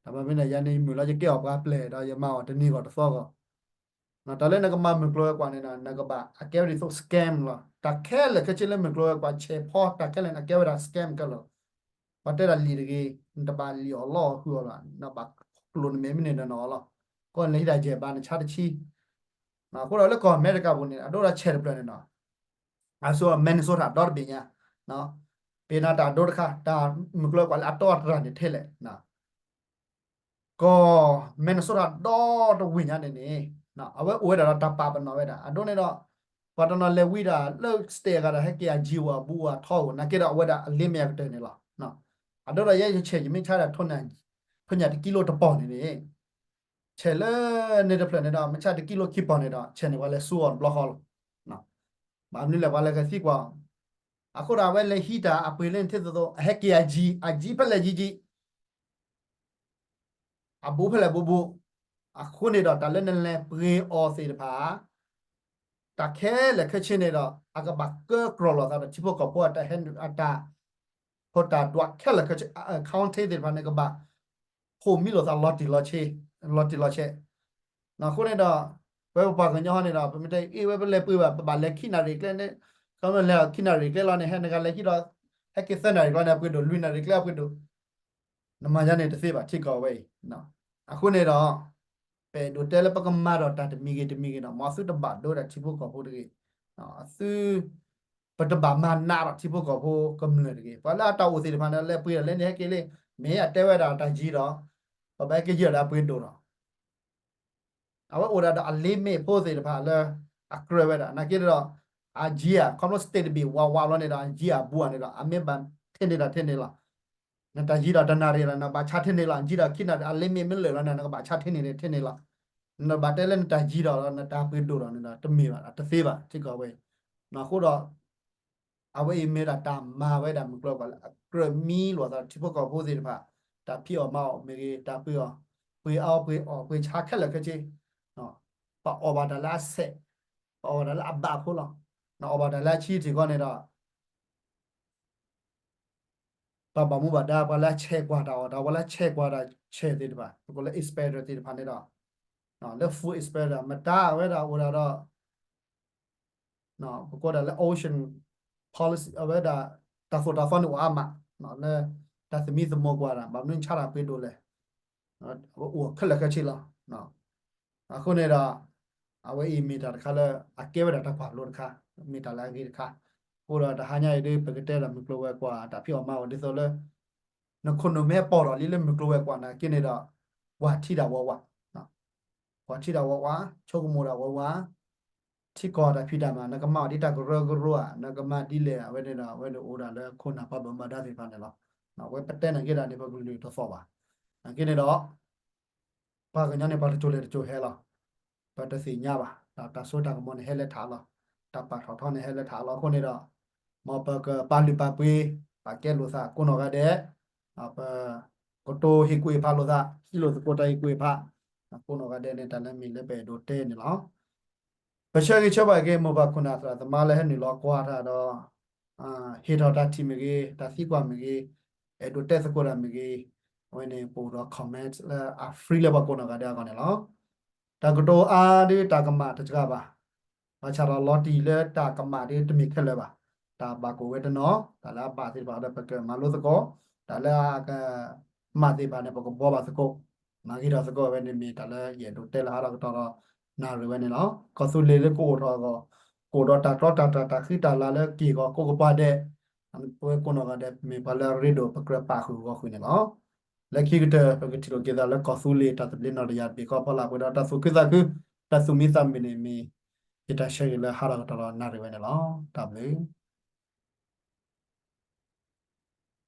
တၢ်မၤမ့ၢ်န့ၣ် ယၤန့ၣ် ယမုၢ်လၢယကဲအီၣ်ပှၤပျဲၢ်ဒီး ယမၤအီၣ်တနံၤဂီၢ်တသီဂီၢ်. တၢ်လၢနကမၤမုၢ်ကျိၤဝဲၤကွာ်န့ၣ်ဒီး နကဘၣ်အကဲဝဲဒ်သိး scam လီၤ. တၢ်ခဲလၢာ်ခဲဆ့လၢမုၢ်ကျိၤဝဲၤကွာ် ဆဲးဖီ တၢ်ခဲလၢာ်န့ၣ် အကဲဝဲဒၣ် scam ခဲလၢာ်လီၤ. ပှၤတဲဒၣ်လံာ်တဂ့ၤ, နတဘၣ်လံာ်အီၤလီအီၤဃုာ်အီၤလီၤ, နဘၣ်ကျိာ်နမဲာ်မ့ၢ်န့ၢ်ဒီးနအီၤလီၤ. ကီၢ်န့ၣ်လၢဟံးတၢ်ယဲၢ်ဘး နဆါတဆံ. အဃိဒီးလၢကီၢ်အမဲရကၤပူၤန့ၣ် အဒိဒ်ဆဲးတဖျၢၣ်န့ၣ်ဒီး အဆိ Minnesota ဒီတဘ့ၣ်ညါ, ပ့ၤနီၣ်တၢ်အဒိတခါ တၢ်မုၢ်ကျိၤဝဲၤကွာ်လၢအတီအတြၢ်န့ၣ်ထဲလဲၣ်. ကီၢ် Minnesota ဒီတဝ့ၢ်ညါန့ၣ်န့ၣ် အဝဲအိၣ်ဝဲဒၣ်ဒီးတၢ်ပာ်ပနီၣ်ဝဲဒၣ် အဒိန့ၣ်ဒီး ပှၤတနီၤလဲၤဝံဒၣ်လၢ state အဂၤဒီး ဟဲက့ၤအ G ဝဲအဘူးအထီဧိၤ နာ်က့ဒီးအဝဲဒၣ်အလ့မ့ၢ်အကတၢၢ်န့ၣ်လီၤ. အဒိဒီးယဲယဆဲး ယမ့ၢ်ဆါဒၣ်ထိၣ်ညၣ်တကံလိတပီၢ်န့ၣ်န့ၣ် ဆဲးလၢန့ၣ်တဖျၢၣ်န့ၣ်ဒီး မ့ၢ်ဆါတကံလိခံပီၢ်န့ၣ်ဒီး ဆဲးန့ၣ်ပှၤလဲၤဆူအီၤတဘျီဃီလီၤ. ဘၣ်မနုၤလဲၣ် ပှၤလဲၤကသံကွၢ်. အဃိဒီးအဝဲလဲၤဟံးတၢ်အပှ့ၤလၢနထံၣ်သိးသိး အဟဲက့ၤအ G, အ G ဖဲလဲၣ် G G အဘူးဖဲလဲၣ်ဘူးဘူး. အဃိန့ၣ်ဒီး တၢ်လၢနလဲၤပှ့ၤအီၤသ့ၣ်တဖၣ် တၢ်ခဲလၢာ်ခဲဆ့န့ၣ်ဒီး အကဘၣ်ကၢကြီၢ်လိာ်သးဒီးထံဖိကီၢ်ဖိအတၢ်ဟဲနုာ်အတၢ် ဖိတၢ်ဒွးခဲလၢာ်ခဲဆ့ accounting သ့ၣ်တဖၣ်န့ၣ် ကဘၣ် ဖိးမံလိာ်သးလီၤတံၢ်လီၤဆဲး, လီၤတံၢ်လီၤဆဲး. အဃိန့ၣ်ဒီး ပဝဲပပှၤကညီဟီန့ၣ်ဒီး ပမ့ၢ်တဲအ့ၣ်ဝဲပလဲၤပှ့ၤဘၣ် ပဘၣ်လဲၤခံနၣ်ရံၣ်ကျဲန့ၣ်, ခီမ့ၢ်လဲၤခံနၣ်ရံၣ်ကျဲလီၤန့ၣ် ဟဲနကလဲၤဟံးဒီး ဟဲက့ၤသၢနၣ်ရံၣ်ကျဲန့ၣ် အပှ့ၤဒိၣ် လွံၢ်နၣ်ရံၣ်ကျဲအပှ့ၤဒိၣ် နမၤယါန့ၣ်တသ့ဘၣ် ထံကီၢ်ဝဲအံၤ. အဃိန့ၣ်ဒီး ပအဲၣ်ဒိးတဲလၢပကမၤဒီးတၢ်တမံၤဂ့ၤတမံၤဂ့ၤဒီး မ်အသုတဘၣ်ဒိဒီးထံဖိကီၢ်ဖိတဂ့ၤ, အသု ပတဘၣ်မၤနးဒီးထံဖိကီၢ်ဖိကမျၢၢ်တဂ့ၤ. ပှၤလၢအတၢ်အိၣ်သ့ၣ်တဖၣ်န့ၣ် လဲၤပှ့ၤဒီးလဲၤန့ၣ်ဟဲက့ၤလံ, မ့ၢ်အတဲဝဲဒၣ်တၢ်ယံၤဒီး ပဘၣ်ဟဲက့ၤယံၤဒီးအပှ့ၤဒိၣ်ဒီး အဝဲအိၣ်ဒၣ်ဒီးအလ့မ့ၣ်ဖိသ့ၣ်တဖၣ်လၢ အကြၢးဝဲဒၣ် နာ်က့ဒီး အယံၤဧါ ခီဖျိ state တဘ့ၣ်ဝးဝးလီၤန့ၣ်ဒီး အယံၤအဘူးဧါန့ၣ်ဒီး အမ့ၢ်ဘၣ်ထဲန့ၣ်ဒီးထဲန့ၣ်လီၤ. နတၢ်ယံၤဒီးတနၣ်ရံၣ်ဒီး နဘၣ်ဆါထဲန့ၣ်လီၤ. ယံၤဒီးခံနၣ်ရံၣ် အလ့မ့ၣ်မ့ၢ်လၢာ်လီၤန့ၣ် နကဘၣ်ဆါထဲန့ၣ်ထဲန့ၣ်လီၤ. နဘၣ်တဲလၢနတၢ်ယံၤဒီး နတၢ်ပှ့ၤဒိၣ်ဒီးန့ၣ်ဒီး တမ့ၢ်ဘၣ် တသ့ဘၣ် ထံကီၢ်ဝဲအံၤ. အဃိဒီး အဝဲအံၤမ့ၢ်ဒၣ်တၢ်မၤဝဲဒၣ်မုၢ်ကျိၤဝဲၤကွာ်လၢအကြၢးမံလိာ်သးထံဖိကီၢ်ဖိသ့ၣ်တဖၣ် တၢ်ဖံးအီၣ်မၤအီၣ်မ့ၢ်ဂ့ၤ တၢ်ပှ့ၤအီၣ် ပှ့ၤအီၣ်ပှ့ၤအီၣ်ပှ့ၤဆါခဲလၢာ်ခဲဆ့, ပအီၣ်ဘၣ်တၢ်လၢအဆဲး, ပအီၣ်ဘၣ်တၢ်လၢအဘၣ်ဖိလီၤ. နအီၣ်ဘၣ်တၢ်လၢအဆံးထံၣ်ဃီန့ၣ်ဒီး ပှၤဘၣ်မူဘၣ်ဒါ ပှၤလၢအဆဲးကွၢ်တၢ်အီၣ်တၢ် ပှၤလၢအဆဲးကွၢ်တၢ်ဆဲးသ့ၣ်တဖၣ် ပကိးလၢ inspector သ့ၣ်တဖၣ်န့ၣ်ဒီး လၢ food inspector မတၤအဝဲဒၣ်အိၣ်ဒၣ်ဒီး ပကိးဒၣ်လၢ ocean policy အဝဲဒၣ် တၢ်သိၣ်တၢ်သီန့ၣ်အိၣ်အါမး လၢတၢ်သမံသမိးကွၢ်တၢ် ဘၣ်မနုၤဆါတၢ်ပှ့ၤဒိၣ်လဲၣ် အဝဲအိၣ်ခဲလၢာ်ခဲဆ့လီၤ. အဃိန့ၣ်ဒီး အဝဲအံၤမ့ၢ်တၢ်တခါလၢ အကဲဝဲဒၣ်တၢ်ကွၢ်လိတခါ မ့ၢ်တၢ်လၢအဂ့ၤတခါ. အဃိဒီးတဟါညါအံၤဒ် ပကတဲဒီးမုၢ်ကျိၤဝဲၤကွာ် တၢ်ဖံးအီၣ်မၤအီၣ်ဒ်သိးလၢ နခိၣ်နူာ်မ့ၢ်ပိာ်ထီၣ်လံလၢမုၢ်ကျိၤဝဲၤကွာ်နာ်က့န့ၣ်ဒီး ပှၤထံၣ်တၢ်ဝးဝး ပှၤထံၣ်တၢ်ဝးဝး ဆိကမိၣ်တၢ်ဝးဝး ထံကီၢ်တၢ်ဖံးတၢ်မၤ နကမၤအီၤဒ်တၢ်ကရၢကရိဧါ နကမၤဒ်လဲၣ် အဝဲန့ၣ်ဒီး အဝဲန့ၣ်အိၣ်ဒၣ်လၢခိၣ်နၢ်ပှၤဘၣ်မူဘၣ်ဒါသ့ၣ်တဖၣ်န့ၣ်လီၤ. အဝဲပတဲန့ၣ်က့ၤဒၣ်န့ၣ် ပကလုၢ်တသီၣ်ဘၣ်. နာ်က့န့ၣ်ဒီး ပှၤကညီန့ၣ် ပှၤတစိၤလဲၤတစိၤဟဲလီၤ. ပတသ့ၣ်ညါဘၣ် တၢ်စိတၢ်ကမီၤန့ၣ်ဟဲလၢထးလီၤ. တၢ်ပာ်ထီၣ်ထီန့ၣ်ဟဲလၢထးလီၤ. အဃိန့ၣ်ဒီး မ်ပကပာ်လုၢ်ပာ်ပှ့ၤ ပာ်ကဲလိာ်သးကိးနီၢ်ဂၤဒဲး ပကတိၤဟ့ၣ်ကူၣ်ဟ့ၣ်ဖးလိာ်သး ဟံးလိာ်သကိးတၢ်ဟ့ၣ်ကူၣ်ဟ့ၣ်ဖး ကိးနီၢ်ဂၤဒဲးန့ၣ် တၢ်လၢမ့ၢ်လၢပအဲၣ်ဒိးတဲန့ၣ်လီၤ. ပဆၢဂ့ၤဆၢဝါက့ၤ မိၢ်ပၢ်ခိၣ်နၢ်သရၣ်သမါလၢဟဲနုာ်လီၤကွၢ်တၢ်ဒီး ဟ့ၣ်ထီၣ်တၢ်ထံၣ်မ့ၢ်ဂ့ၤ တၢ်သံကွၢ်မ့ၢ်ဂ့ၤ အဲၣ်ဒိးတဲသကိးတၢ်မ့ၢ်ဂ့ၤ အဝဲန့ၣ် ပအိၣ်ဒီး comment လၢအ free လၢပှၤကိးနီၢ်ဂၤဒဲးအဂီၢ်န့ၣ်လီၤ. တၢ်ကတိၤအါဒ်တၢ်ကမၣ်တစှၤဘၣ်. ဘၣ်ဆၣ်ဒီးလီၤတံၢ်လၢတၢ်ကမၣ်ဒ်တမ့ၢ်ခဲလၢာ်ဘၣ်. တၢ်ဘၣ်ကိၣ်ဝဲတနီၤ, တၢ်လၢအဘၣ်သ့ၣ်တဖၣ်ဒီး ပကမၤလိသကိး, တၢ်လၢအကမၣ်သ့ၣ်တဖၣ်န့ၣ် ပကဘှီဘၣ်သကိး, မၤဂ့ၤထီၣ်သကိးဝဲန့ၣ်မ့ၢ် တၢ်လၢယအဲၣ်ဒိးတဲလၢဟါထီၣ်ကတီၢ်ဒီး နၣ်ရံၣ်ဝဲန့ၣ်လီၤ. ကီၢ်သူလ့ၤလၢကအိၣ်ထီၣ်အဂီၢ်, ကအိၣ်ဒီးတၢ်တြီတၢ်တြၢ် တၢ်ဃံတၢ်လၤလၢက့ၢ်ဂီၤကိးကပၤဒဲး, အဝဲကိးနီၢ်ဂၤဒဲး မ့ၢ်ပှၤလၢအရ့ဒိၣ်ပကြၢးပာ်ဃုာ်အဂီၢ်ဃုာ်န့ၣ်လီၤ. လၢခံကတၢၢ် ပကထံၣ်လိာ်က့ၤသးလၢကီၢ်သူလ့ၤ တၢ်သဘျ့နီၣ်တယၢ်တဘ့ၣ်ဃီဖီလာ် ပှဲၤဒီးတၢ်သူၣ်ခုသးခု, တၢ်သူၣ်မံသးမုာ်န့ၣ်မ့ၢ် ယတၢ်ဆၢဂ့ၤလၢဟါထီၣ်ကတီၢ်ဒီး နၣ်ရံၣ်ဝဲန့ၣ်လီၤ. တၢ်ဘျုး